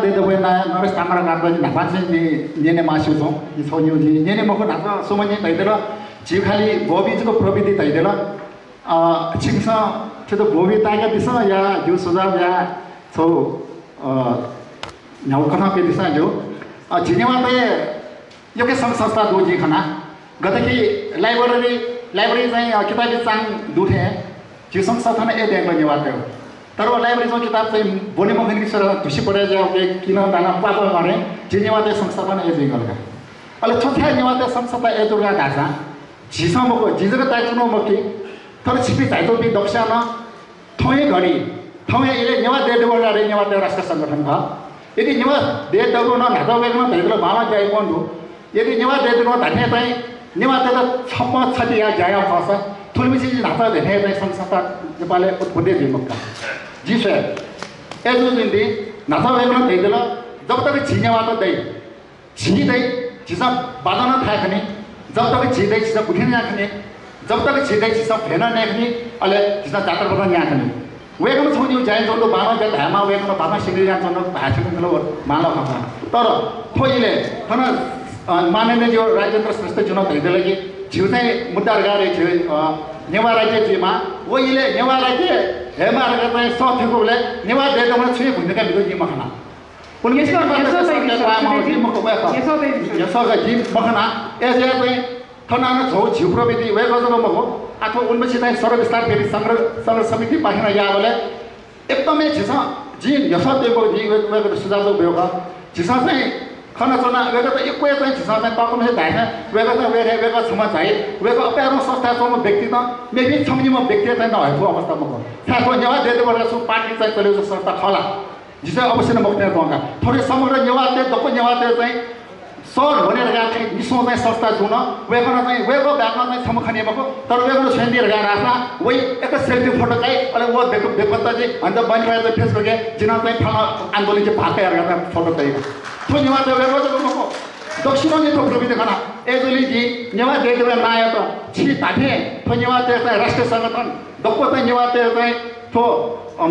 대도에 나 너를 담아라 가도 나반신이 얘네 마시고 이 소유지 얘네 먹고 나서 소문이 되더라 지칼리 모비지고 프로비디 되더라 지금서 저도 모비 따가 돼서 야 유수자야 저 나오거나 배디사죠 지네와에 여기 संस्था दोजी खाना गत कि लाइब्रेरी चाहिँ किताबी चाङ दुथे जो संस्था ने ए देख लगे बात हो तर लाइब्रेरी में किताब चाहिँ बोली मखनी की सर तुसी पड़े जाओ के किनो दाना पापा मारे जिनेवाते संस्था ने ए जिगल का अले छोटा नेवाते संस्था ए दुर्गा गासा जिसम को जिजक ताइनो मकी तर छिपी ताइतो बि दक्षा न थोए घडी थोए इले नेवा देड वर्ग रे नेवाते राष्ट्र संगठन का यदि नेवा देड दगो न नातो वेगमा भइलो मामा जाय कोंडु यदि नेवा देड न धाने चाहिँ नेवाते त छप्प छटिया जाया फस थुलमिसी नाता देने चाहिँ संस्था नेपालले उत्पत्ति दिमक्का जी सर एजो जिंदी नाता वेगमा देदला जब तक झिनेवा त दै झिदै जिसा बादन थाखने जब तक झिदै जिसा बुठिन नाखने जब तक झिदै जिसा फेन नाखने अले जिसा जातर बदन नाखने वेगमा छोनी जाय जस्तो बामा जा धामा वेगमा बामा सिंगरी जान जस्तो भाषण गलो माला खा तर खोइले थन माननीय जो राजेन्द्र श्रेष्ठ चुनाव भेदले कि जिउ चाहिँ मुद्दा गारे थियो नेवा राज्य जिमा ओइले नेवा राज्य हेमा रगा चाहिँ सथेकोले नेवा देदमा छु भुनिका बिगो जिमा खाना उनले यसो जिम मखना एजे चाहिँ थनाना छौ जिउ प्रविधि वे गजब मको अथवा उनपछि चाहिँ सर्व विस्तार फेरि संग्रह समिति पाखिना यावले एकदमै छिसा जिन यसो देबो जि वेको सुझाव बेगा छिसा चाहिँ खाना चना वेको त एकै चाहिँ छिसा चाहिँ पाकुने धाइना वेको त वेको छमा चाहिँ वेको अप्यारो संस्थाको व्यक्ति त मेबी छमनीमा व्यक्ति चाहिँ नभएको अवस्थामा हो साथो नेवा देदे वर्ग सु पार्टी चाहिँ चलेको संस्था खला जिसे अवश्य न मक्ने दोंगा थोरै समग्र नेवाते दको नेवाते चाहिँ सर भनेर गएको चाहिँ निस्सो चाहिँ संस्था जुन वेको चाहिँ वेको ब्यागमा चाहिँ छमखने मको तर वेको सेन्डी रगा राख्ना वही एक सेल्फी फोटो चाहिँ अले वो बेको बेपत्ता चाहिँ अन्त बनिरहेको फेसबुक जिना चाहिँ ठाउँ आन्दोलन चाहिँ भाकै रगा फोटो चाहिँ तो नेवाते वेको चाहिँ मको दक्षिण तो प्रविधि खाना एजुली जी नेवा देदे नाय त छि ताठे तो नेवाते चाहिँ राष्ट्रिय संगठन दको चाहिँ नेवाते चाहिँ तो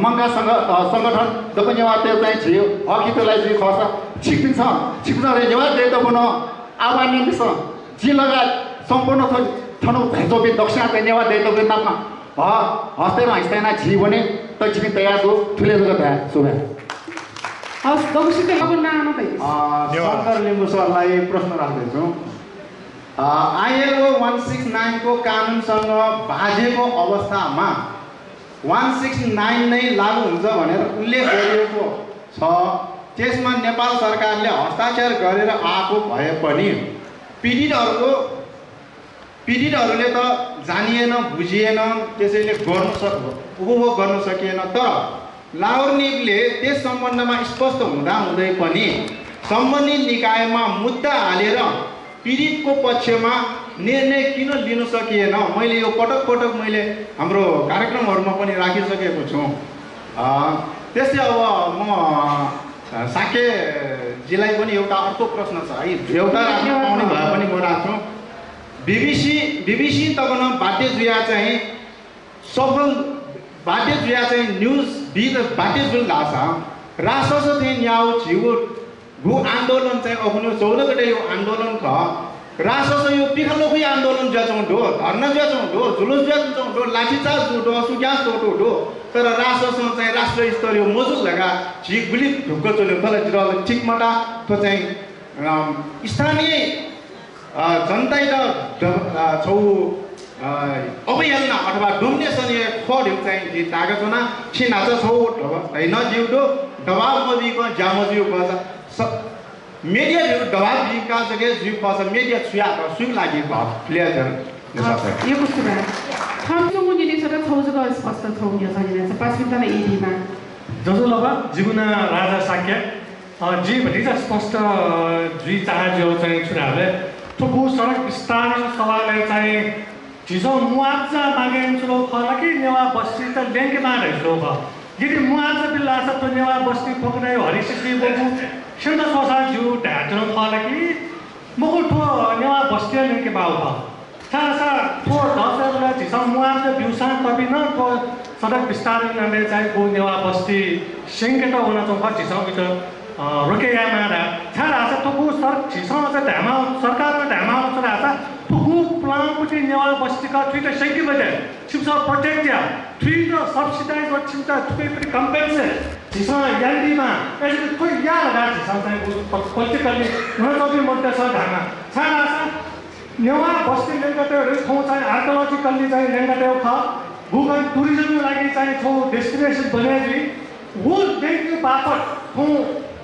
मंगा संगठन दको नेवाते चाहिँ छियो हकितलाई जी खस छिकिन्छ रे नेवा देदे बनो आवानी दिस जी लगा सम्पूर्ण थनो भैजोबी दक्षिण चाहिँ नेवा देदे नाममा हस्ते हस्तेना जी भने त छिकि तयार हो ठुले जग्गा भए सुबे हस् दक्षिणको अब नाम भइ शंकर लिम्बु सरलाई प्रश्न राख्दैछु आईएलओ 169 को कानुनसँग बाजेको अवस्थामा 169 नै लागू हुन्छ भनेर उल्लेख गरिएको छ त्यसमा नेपाल सरकारले हस्ताक्षर गरेर आएको भए पनि पीडितहरूले त जानिएन बुझिएन त्यसैले उपभोग गर्न सकिएन तर लाहोर निगले त्यस सम्बन्धमा स्पष्ट हुँदै पनि सम्बन्धित निकायमा मुद्दा हालेर पीडितको पक्षमा निर्णय किन लिन सकिएन मैले यो पटक मैले हाम्रो कार्यक्रमहरुमा पनि राखिसकेको छु त्यसै अब म साके जिलाई पनि एउटा अर्को प्रश्न छ है एउटा राख्नु पाउने भए पनि म राख्छु बीबीसी तगन बाध्य जुया चाहिँ सफल बाध्य जुया चाहिँ न्यूज बिद बाध्य जुल लासा राष्ट्र चाहिँ न्याउ छिउ गु आन्दोलन चाहिँ अग्नु 14 गते यो आन्दोलन ख राष्ट्र यो पिखलोखै आन्दोलन ज्याचौं डो धर्ना ज्याचौं डो जुलुस ज्याचौं डो लाठीचार्ज डो सुग्यास डो तर राष्ट्रसँग चाहिँ राष्ट्र स्तरीय मजुर लगा झिक गुली ढुक्क चल्यो तल ठिक मटा तो चाहिँ स्थानीय जनता छौ अवहेलना अथवा डोमिनेसनीय खड्यु चाहिँ जी तागतना छिनाच छौ हैन जिउडो दबाव मदिको जामजिउ बस मीडिया जो दबाव का जगह जीव पास मीडिया छुया का सुन लागि भाव प्लेयर यो कस्तो भयो थम्सो मुनिले सदा थौजको स्पष्ट थौ यो सजिने छ पास्किन्तले इडीमा जसो लगा जीवना राजा साक्य जी भटिजा स्पष्ट जी चाहे जो चाहिँ चुनावले तो गु सडक विस्तार सवालले चाहिँ जिसो मुआवजा मागे सुरु खला कि नेवा बस्ती त ल्याङ्के मारे सुरु भ यदि मुआवजा बिल लाछ त नेवा बस्ती पक्रायो हरिसिद्धि बगु सिन्द सोसा जु ढाटन खला कि मको ठो नेवा बस्ती ल्याङ्के बाउ भ सा ठो दसैँले जिसो मुआवजा बिउसान तबि न तो सडक विस्तार गर्ने चाहिँ गु नेवा बस्ती सिंकेट हुन त जिसो बिच रोकेयामारा छाड़ा आसा तोगु सर छिसं आसा धामा सरकारमा धामा छाड़ा आसा तोगु प्लान पुटी नेवाल बस्तीका थ्रीटा शैकी बजे छिप्सा प्रोटेक्ट या थ्रीटा सब्सिडाइज व छिप्सा थ्री प्री कम्पेन्सेट छिसं यान्डीमा यसले कोही या लगा छिसं चाहिँ पोलिटिकली नजबी मध्य छ धामा छाड़ा आसा नेवाल बस्ती लेंगाटेहरु ठाउँ चाहिँ आर्कियोलोजिकल्ली चाहिँ लेंगाटेउ ख भूगोल टुरिज्मको लागि चाहिँ ठाउँ डेस्टिनेसन बनेजी वो देखियो बापट ठाउँ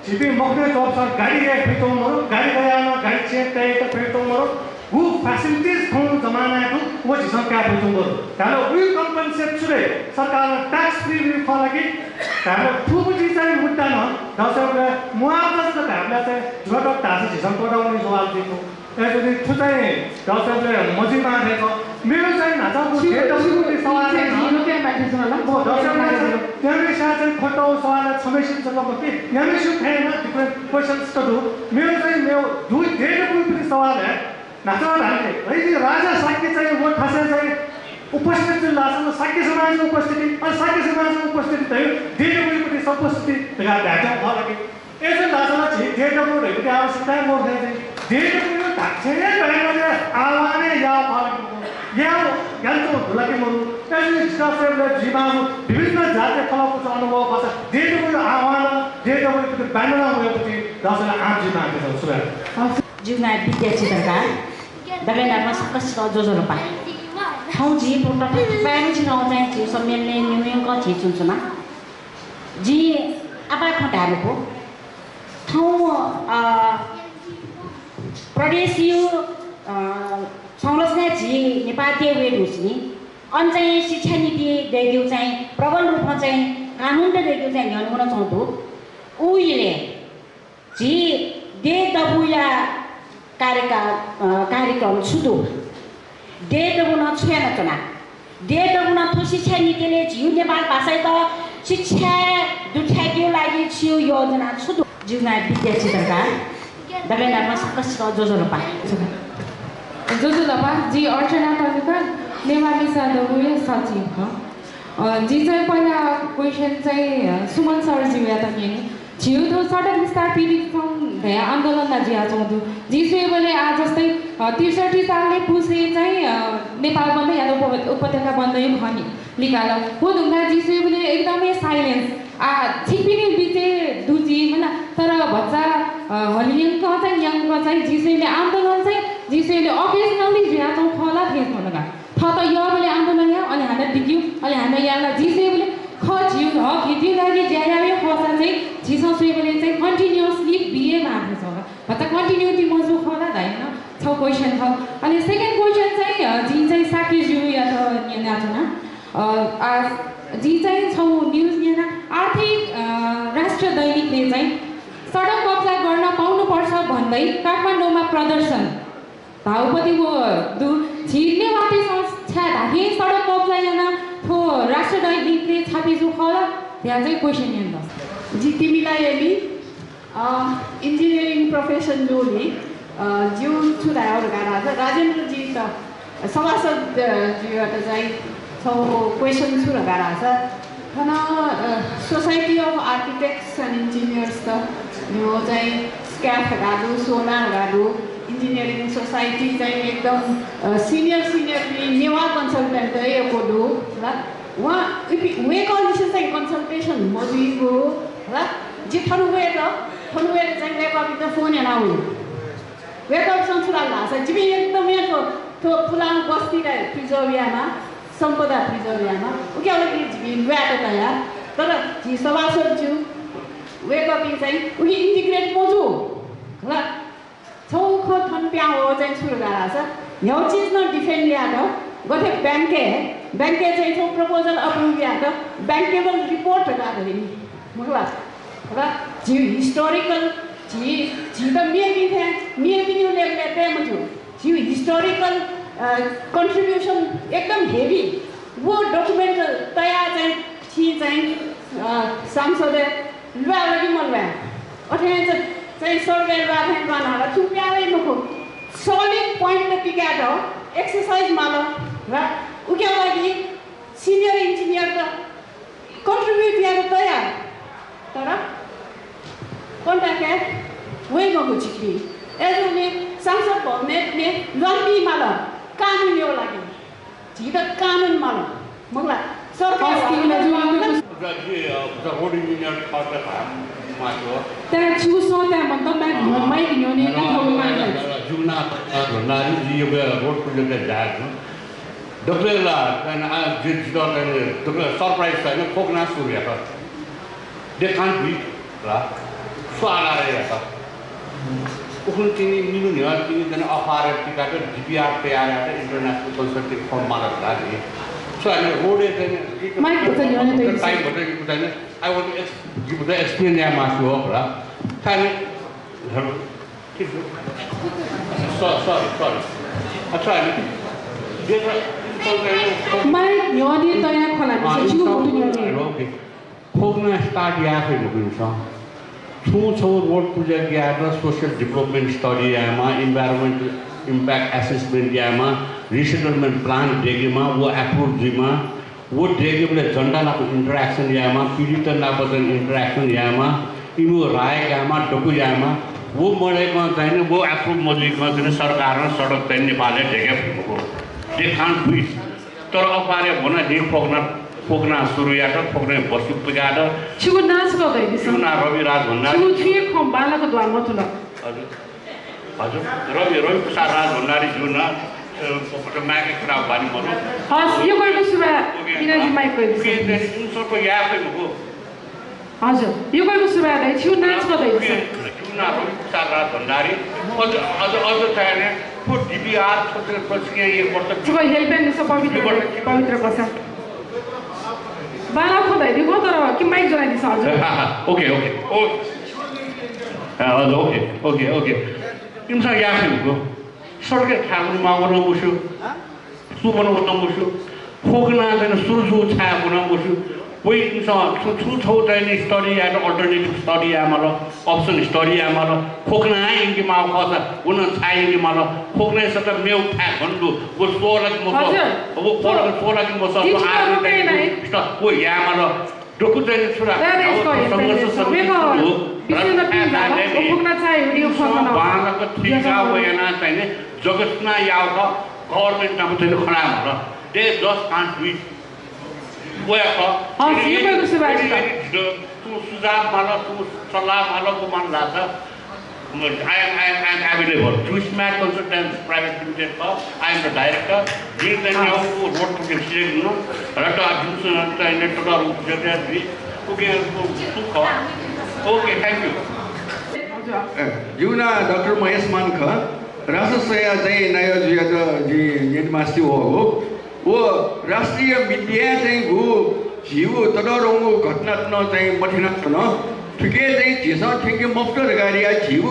छिपी मक्ने चौक गाड़ी गए फिरतों मरो गाड़ी गया ना गाड़ी चेक करे तो फिरतों मरो वो फैसिलिटीज ठाउँ जमाना को वो जिसम क्या फिरतों मरो तालो वी कम्पनसेट चुरे सरकार टैक्स फ्री भी फल लगी तालो ठुलो चीज है मुद्दा ना दसौं मुआवजा से ताबला से जुगाड़ तासी जिसम को डाउन सवाल देखो ऐसे छुट्टाए दसौं मजीमा देखो मेरो चाहिँ नाचा को डेटको सवाल है जीरो के बैठे सुना ला वो दसौं त्यहाँले साथै खटौ सवाल समेसन जब के यहाँ सु छैन डिफरेंट क्वेश्चंस to do मेरो चाहिँ मेरो दुई डेटको पनि सवाल है नाचा हाले है राजा साक्य चाहिँ वो ठासे चाहिँ उपस्थित लासन साक्य समाजको उपस्थिति अनि साक्य समाजको उपस्थिति थियो डेटको पनि उपस्थिति त्यहाँ ढाका भएकी यसो लासन चाहिँ डेटको रहेको आवश्यकता मोर्ने चाहिँ डेटको ढाक्छे भएन आवाने या फरक या गान्तो धुलाके मरु त्यसले स्टाफले जीवाणु विभिन्न जातीय फलको अनुभव गर्छ डेटको आह्वान डेटको पनि बान्डना भएपछि दसले आम जीवाणु छ सुरा जुना विद्यार्थी दरकार दगैनामा सकस जोजो पा ठाउँ जी प्रोटोटाइप बारे छिराउ चाहिँ थियो सम्मेलन न्यूयर्क छ चुनचुना जी आबा खटाको ठाउँ प्रदेशीय संरचना जी नेपाली वेट हुस्नी अन चाहिँ शिक्षा नीति देख्यौ चाहिँ प्रबल रूपमा चाहिँ कानुन त देख्यौ चाहिँ ध्यान चाहन्छु उहिले जी दे दबुया कार्यक्रम सुदु दे दबुना छुयाना तना दे दबुना थो शिक्षा नीतिले जिउ नेपाल भाषा त शिक्षा दुठाइको लागि छियो योजना सुदु जुना विद्यार्थी दरकार दगैनामा सकस जोजो पा जोजो लपा जी अर्चना पालिका नेपाली साधुले सचिव हो जी चाहिँ पहिला क्वेसन चाहिँ सुमन सर जी या त नि छिउ तो सडक विस्तार पीडित भए आन्दोलन जिया चौधु जी सेवले आज जस्तै 63 सालले पुसे चाहिँ नेपाल बन्द या उपत्यका बन्द यो भनि निकाल हो ढुङ्गा जी सेवले एकदमै साइलेन्स छिपिने बिचे दुजी हैन तर बच्चा हलियङ का चाहिँ यङ का चाहिँ जी सेवले आन्दोलन चाहिँ जी सेवले अकेजनली जिया चौ खला थिएन लगा थ त यो बेले आन्दोलन या अनि हामी दिग्यौ अनि हामी याला जी सेवले ख जिउ ह खेती लागि ज्यायायो खसा चाहिँ जिसो सेवले चाहिँ कन्टिन्युअसली बीए मार्नु छ बच्चा कन्टिन्युटी मजु खला हैन छ क्वेशन छ अनि सेकेन्ड क्वेशन चाहिँ जी चाहिँ साकी जिउ या त निना जी चाहिँ छौ न्यूज निना आर्थिक राष्ट्र दैनिकले चाहिँ सडक कब्जा गर्न पाउनुपर्छ भन्दै काठमाडौँमा प्रदर्शन भाउपति वो दु छिर्ने माथि संस्था धाके सडक कब्जा याना थो राष्ट्र दैनिकले छापिजु खला त्यहाँ चाहिँ क्वेशन यान जी तिमीलाई एली इन्जिनियरिङ प्रोफेसन जोली जिउ छुदाहरू गारा छ राजेन्द्र जी त सभासद जीबाट चाहिँ छौ क्वेसन छु गारा छ खन society of architects and engineers त यो चाहिँ स्क्याफ गाडु सोना गाडु इन्जिनियरिङ सोसाइटी चाहिँ एकदम सिनियरली नेवा कन्सल्टेन्ट यो कोडु ल वहाँ वे कन्डिसन चाहिँ कन्सल्टेसन मजुइको ल जे थनुवे चाहिँ वेकअप त फोन हेर्न आउनु वेकअप संस्था लाग्छ जिबी एकदम यहाँ तो फुलाङ बस्ती प्रिजर्भियामा सम्पदा प्रिजर्भियामा उके अलि जिबी व्याट त या तर जी सभासद ज्यू वेकअप चाहिँ उही इन्टिग्रेट मजु ल छौख थन प्या हो चाहिँ सुरु गरा छ यो चीज न डिफेन्ड लिया त गथे बैंके चाहिँ छौ प्रपोजल अप्रूव या त बैंकेबल रिपोर्ट गादे नि मुला र जी हिस्टोरिकल जी त मिए बिनु लेख्ने मजु जी हिस्टोरिकल कन्ट्रिब्युसन एकदम हेभी वो डकुमेन्ट तयार चाहिँ सांसद लुवा लगी मलवा अथे चाहिँ सर्वे राखेन बनाएर चुप्यालै नको सलिड पॉइंट पिका दो एक्सरसाइज मालो र उके लागि सिनियर इंजीनियर त कन्ट्रिब्युट यार तयार तर contact với một người chỉ vì em đi sáng sớm bỏ mẹ zombie mà là canon nhiều lại chỉ là canon mà là mức là sau khi là road engineer thought thatแต่ชูโซแต่มันต้องแบ่งเงินไม่กี่นิ้วนี้ก็ทำมาเลย Juna Nari road project that Doklela and digital and surprise and Pogna Surya. They can't beat Fala. Ukultini Minunia, then Afara Picato, GPR, International Consulting for Malaki. So I wrote it and time, but I want to give the explain their master. Sorry. I tried. Mai nyoni to ya khola se chu ko nyoni Pogna start ya fe mo so Two road project ya social development study ya environmental impact assessment ya resettlement plan degi ma wo approve di ma wo degi le janda la interaction ya piritan la person interaction ya imu rai ya doku ya वो मरेको चाहिँ वो आफ्नो मजिकमा चाहिँ सरकार र सडक चाहिँ नेपालले ढेके भएको दे कान्ट डु इट तर अपारे भन दे फोक्ना सुरुयाट फोक्ने बसु पुगाड छिगु नाच गर्दै दिस सुना रवि राज भन्ना छिगु थिए खम बालाको द्वार मथुला हजुर रवि प्रसाद राज भण्डारी जुन पपट मागे कुरा भनि मरो हस यो गरेको सुबा किनकि माइक गइदिस के दिन सरको याफै भएको हजुर यो गरेको सुबा दाइ छिगु नाच गर्दै दिस रवि प्रसाद राज भण्डारी अझ चाहिने फुट डिपिआर छोटेर पछि यहाँ वर्ष छिगु हेल्पेन दिस पवित्र कसा बाला खोदै दिगो तर कि माइक जलाइदिस हजुर ओके तिमीसँग याद भएको सडकै ठाकुरमा बनाउनु बस्यो सुबनाउनु नबस्यो फोक्ना चाहिँ सुरु छाया बनाउनु बस्यो कोही तिमीसँग छौ चाहिँ स्टडी आएर अल्टरनेटिभ स्टडी आमालो अप्सन स्टडी आमालो फोक्ना इन्की माउ खस हुन छाइ इन्की मालो फोक्ना सत मेउ ठा भन्नु वो सोला कि मो वो सोला कि मो सब आर को यामालो डोकु चाहिँ छुरा संघर्ष समिति बाँगाको ठिका भएन चाहिँ जगतमा यावको गभर्मेन्टमा चाहिँ खडा भएर they just can't do it सुझाव मालो सल्लाह मालोको मन लाग्छ I am available. Twistmat Consultants Private Limited. I am the director. We then now road to get straight, you know. Rata Abdul Network Okay, thank you. Juna Dr. Mahesh Mankha, राष्ट्रसया चाहिँ नयाँ जी निर्मासी हो वो राष्ट्रिय मीडिया चाहिँ वो जीव तडरंगो घटना चाहिँ मठिना न ठिकै चाहिँ जेसा ठिकै मफ्टर गाडिया जीव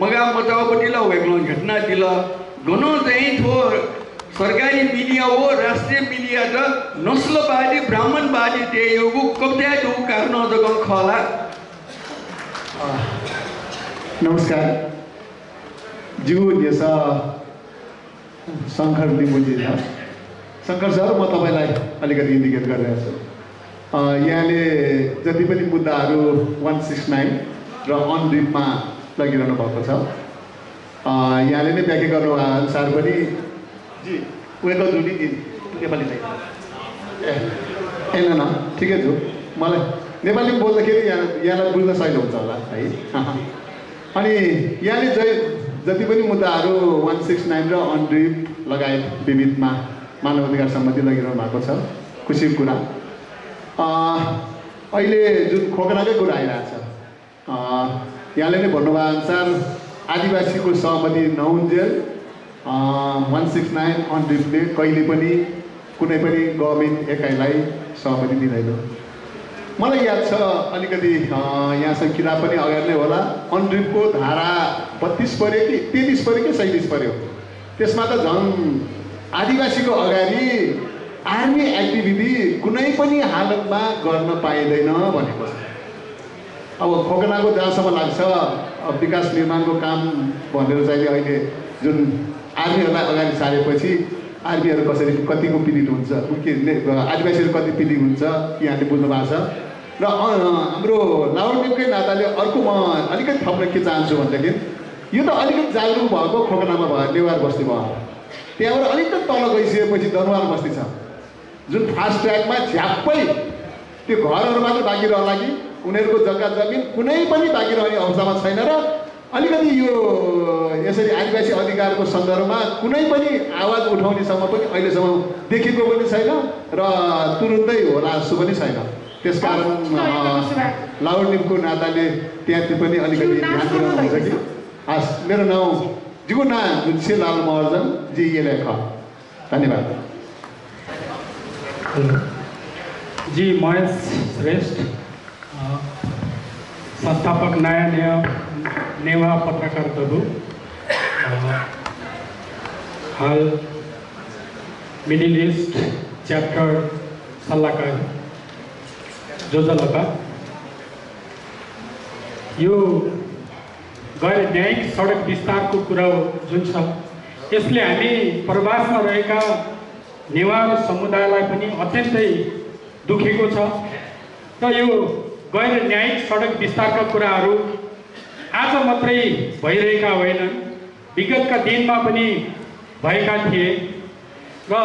मगा मचावपट्टिला वेगलो घटना दिला गनो चाहिँ थो सरकारी मीडिया हो राष्ट्रिय मीडिया त नस्लवादी ब्राह्मणवादी ते योगु कब्जा दु कारण जगन खला नमस्कार ज्यू जसा शङ्कर लिम्बुजी छ शङ्कर सर म तपाईलाई अलिकति इन्डिकेट गरिरहेको छु यहाँले जति पनि मुद्दाहरू 169 र अन ड्रिपमा लगिरहनु भएको छ यहाँले नै व्याख्या गर्नु अनुसार पनि जी उयो जुनी नेपाली चाहिँ न ठिकै छु मलाई नेपाली बोल्दाखेरि यहाँलाई बुझ्न सजिलो हुन्छ होला है अनि यहाँले जति पनि मुद्दाहरू 169 र अन ड्रिप लगायत विविधमा मानव अधिकार सम्बन्धी लगिरहनु भएको छ खुसीको कुरा अहिले जुन खोकनाकै कुरा आइरहेको छ यहाँले नै भन्नुभयो अनुसार आदिवासीको सहमति नहुन्जेल 169 अन ड्रिपले कहिले पनि कुनै पनि गभर्मेन्ट एकाइलाई सहमति दिँदैन मलाई याद छ अलिकति यहाँसँग किताब पनि अगाडि नै होला अन ड्रिपको धारा 32 पर्यो कि 33 पर्यो कि 37 पर्यो त्यसमा त झन् आदिवासीको अगाडि आर्मी एक्टिभिटी कुनै पनि हालतमा गर्न पाइँदैन भनेको छ अब खोकनाको जहाँसम्म लाग्छ विकास निर्माणको काम भनेर चाहिँ अहिले जुन आर्मीहरूलाई अगाडि सारेपछि आर्मीहरू कतिको पीडित हुन्छ आदिवासीहरू कति पीडित हुन्छ यहाँले बुझ्नु भएको छ र हाम्रो लावरनिमकै नाताले अर्को म अलिकति थप्न के चाहन्छु भनेदेखि यो त अलिकति जागरुक भएको खोकनामा भयो नेवार बस्ती भयो त्यहाँबाट अलिकति तल गइसकेपछि दरबार बस्ती छ जुन फास्ट ट्र्याकमा झ्याप्पै त्यो घरहरू मात्र बाँकी रहला कि उनीहरूको जग्गा जमिन कुनै पनि बाँकी रहने अवस्थामा छैन र अलिकति यो यसरी आदिवासी अधिकारको सन्दर्भमा कुनै पनि आवाज उठाउनेसम्म पनि अहिलेसम्म देखेको पनि छैन र तुरुन्तै होला जस्तो पनि छैन। त्यसकारण लावरनिमको नाताले त्यहाँ पनि अलिकति ध्यान दिनुहुन्छ कि हस्। मेरो नाउँ जिगुना जुन्से लाल महर्जन जी लेख। धन्यवाद। जी महेश श्रेष्ठ संस्थापक नयाँ नेवा पत्रकार दबु हाल मिडिल इस्ट च्याप्टर सल्लाहकार जोजलपा यो गैर न्यायिक सडक विस्तारको कुरा जुन छ यसले हामी प्रवासमा रहेका नेवार समुदायलाई पनि अत्यन्तै दुखेको छ र यो गैर न्यायिक सडक विस्तारका कुराहरू आज मात्रै भइरहेका होइनन्, विगतका दिनमा पनि भएका थिए र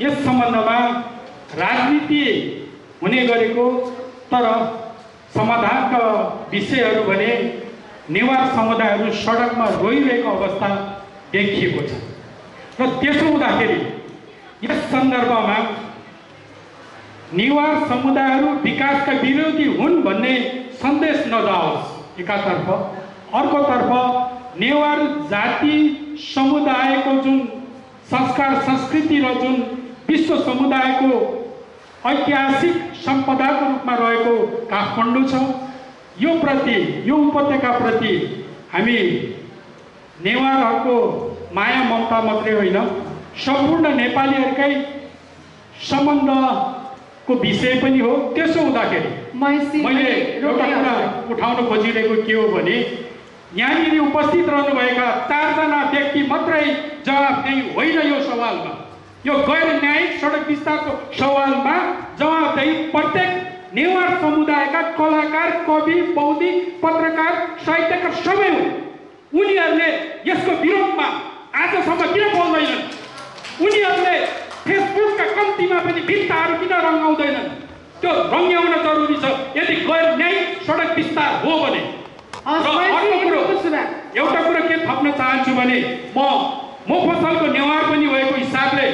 यस सम्बन्धमा राजनीति हुने गरेको तर समाधानका विषयहरू भने नेवार समुदायहरू सडकमा रोइरहेको अवस्था देखिएको छ र त्यसो हुँदाखेरि यस सन्दर्भमा नेवार समुदायहरू विकासका विरोधी हुन् भन्ने सन्देश नजाओस् एकातर्फ, अर्कोतर्फ नेवार जाति समुदायको जुन संस्कार संस्कृति र जुन विश्व समुदायको ऐतिहासिक सम्पदाको रूपमा रहेको काठमाडौँ छ यो प्रति यो उपत्यकाप्रति हामी नेवारहरूको माया ममता मात्रै होइन सम्पूर्ण नेपालीहरूकै सम्बन्धको विषय पनि हो। त्यसो हुँदाखेरि मैले एउटा कुरा उठाउन खोजिरहेको के हो भने यहाँनिर उपस्थित रहनुभएका 4 जना व्यक्ति मात्रै जवाफदेही होइन यो सवालमा, यो गैर न्यायिक सडक विस्तारको सवालमा जवाफदेही प्रत्येक नेवार समुदायका कलाकार, कवि, बौद्धिक, पत्रकार, साहित्यकार सबै हुन्। उनीहरूले यसको विरोधमा आजसम्म किन बोल्दैनन्? उनीहरूले फेसबुकका कम्तीमा पनि भित्ताहरू किन रङ्गाउँदैनन्? त्यो रङ्ग्याउन जरुरी छ यदि गैर न्यायिक सडक विस्तार हो भने। एउटा कुरो के थप्न चाहन्छु भने म फसलको नेवार पनि भएको हिसाबले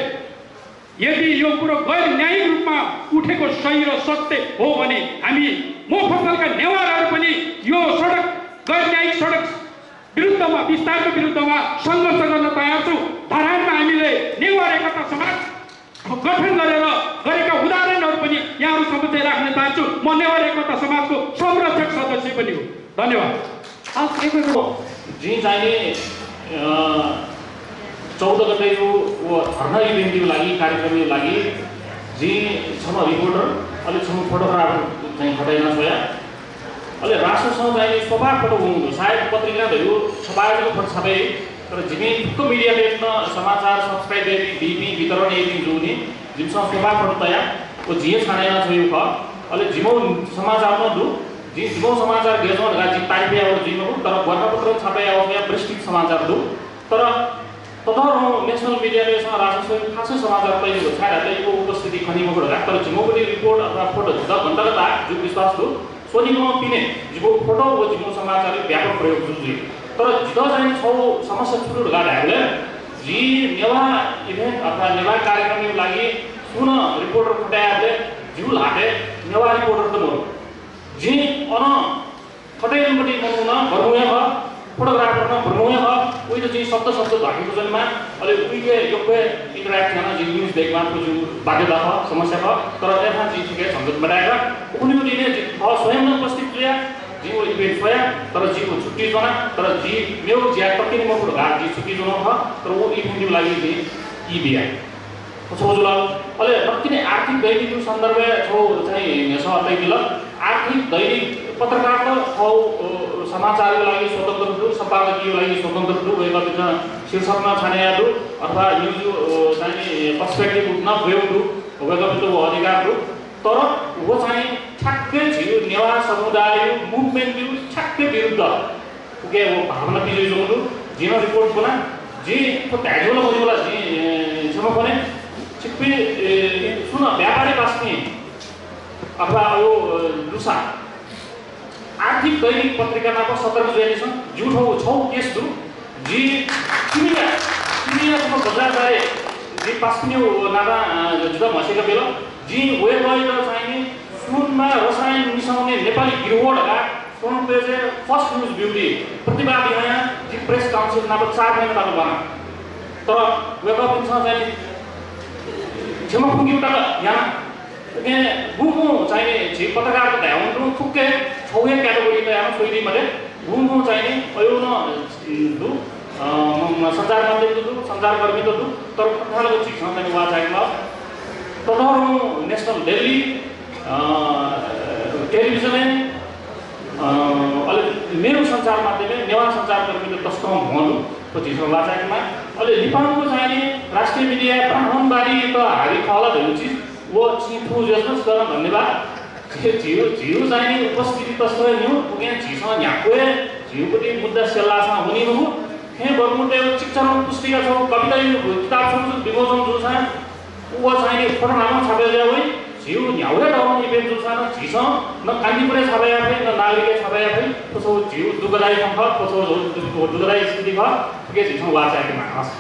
यदि यो कुरो गैर न्यायिक रूपमा उठेको सही र सत्य हो भने हामी फसलका नेवारहरू पनि यो सडक गैर न्यायिक सडक विरुद्धमा विस्तारको विरुद्धमा सङ्घर्ष गर्न तयार छौँ। धरानमा हामीले नेवार एकता समाज गठन गरेका उदाहरणहरू पनि यहाँहरू समक्ष राख्न चाहन्छु। म नेवार एकता समाजको संरक्षक सदस्य पनि हो। धन्यवाद। जी चाहिने 14 गते यो धर्ना इभेन्टको लागि कार्यक्रमको लागि जी छम रिपोर्टर अलि छम फोटोग्राफर चाहिँ हटाइन छोया अलि राष्ट्रसँग चाहिने सोफा फोटो हुनु सायद पत्रिका भयो छपाएको फोटो छापे तर जिमी ठुक्क मिडियाले समाचार सब्सक्राइब दिने वितरण यदि जोनी जिमसँग सोफा फोटो तया ओ जिए छानेन छोयो ख अलि जिमो समाचारमा दु जिमो समाचार गेजो जी ताइपे और जिमो तर गोरखापत्र छापे और विस्तृत समाचार दु तर तदर नेशनल मिडियाले राष्ट्रसँग खासै समाचार तैयार छाइराको उपस्थिति खनिमको तर जिमो पनि रिपोर्ट अथवा फोटो घण्टाको जो विश्वास दु सोनिको पिने जिमो फोटो व जिमो समाचार व्यापक प्रयोग जुझी तर जितो चाहिँ छौ समस्या सुरु लगाएर जी नेवा इभेन्ट अथवा नेवा कार्यक्रमको लागि सुन रिपोर्टर फटाएले जिउ लाटे नेवा रिपोर्टर त मरो जी अन फटाइलपट्टि मनाउन भर्मुया भ फोटोग्राफर न भर्मुया भ उहिले चाहिँ शब्द धाकेको जनमा अलि उहिले योग्य इन्टरेक्ट गर्न जी न्यूज देखमाको जो बाध्यता छ समस्या छ तर त्यहाँ चाहिँ ठिकै सम्झौता बनाएर उनीहरु दिने स्वयं उपस्थित थिए जीव इभेन्ट भयो तर जीव छुट्टी जना तर जी मेरो ज्या टक्कै म फोटो घाट जी छुट्टी जना भ तर वो इभेन्टको लागि चाहिँ इबिया छोजुला अले नक्किने आर्थिक दैनिक सन्दर्भ छौ चाहिँ सहतै दिल आर्थिक दैनिक पत्रकार छौ समाचारको लागि स्वतन्त्र रु सम्पादकीय लागि स्वतन्त्र रु भएका बिना शीर्षकमा छानेयादु अथवा न्यूज चाहिँ पर्सपेक्टिभ न भयो रु भएका बिना अधिकार रु तर वो चाहिँ ठ्याक्कै झिउ नेवा समुदाय मुभमेन्ट ठ्याक्कै विरुद्ध के वो भावना बिजोई जोंदु जिनो रिपोर्ट बना जी तो त्याजोला बोला जी क्षमा पने चिप्पी सुना व्यापारी पासनी अथवा वो दुसा आर्थिक दैनिक पत्रिका नाको 17 जुलाईसम्म झुट हो छौ केस दु जी किमिया बजार गए जी पास्किने नादा जुदा मसेको बेला जी वे गएर चाहिँ सुनमा रसायन मिसाउने नेपाली गिरोहका सुन पेजे फर्स्ट न्यूज ब्यूटी प्रतिवादी यहाँ जी प्रेस काउन्सिल नाको 4 महिना बाद बना तर वेका पनि चाहिँ क्षमा पुग्युटा यहाँ के बुमु चाहिँ जी पत्रकारको ध्यान थुक्के छौया क्याटेगोरीमा यहाँ सोइदी मले बुमु चाहिँ अयो न दु संचार माध्यम दु संचारकर्मी दु तर कथाको चिज चाहिँ वाचाइमा तदहरु नेशनल दिल्ली टेलिभिजन अलि मेरो संचार माध्यमले नेवा संचारकर्मी तस्तो भन्नु को चिजमा वाचाइमा अलि लिपाङको चाहिँ राष्ट्रिय मिडिया ब्राह्मणबारी त हारी खाला भन्ने चिज वो चिफु जस्तो गर्न धन्यवाद झिउ चाहिँ उपस्थिति तस्तो न्यू पुगे झिसँग न्याकोए झिउपट्टि मुद्दा सेल्लासँग हुने हो हे बर्मुटे चिक्षण पुस्तिका छ कविता किताब छ विमोचन जो छ वो चाहिँ फोटो नाम छापेर जाऊ झिउ न्याउरे डाउन इभेन्ट जो छ न झिसँग न कान्तिपुरे छापेया फै न नागरिक छापेया फै त्यसो झिउ दुःखदायी संख त्यसो दुःखदायी स्थिति भ के झिसँग वाचाएको मास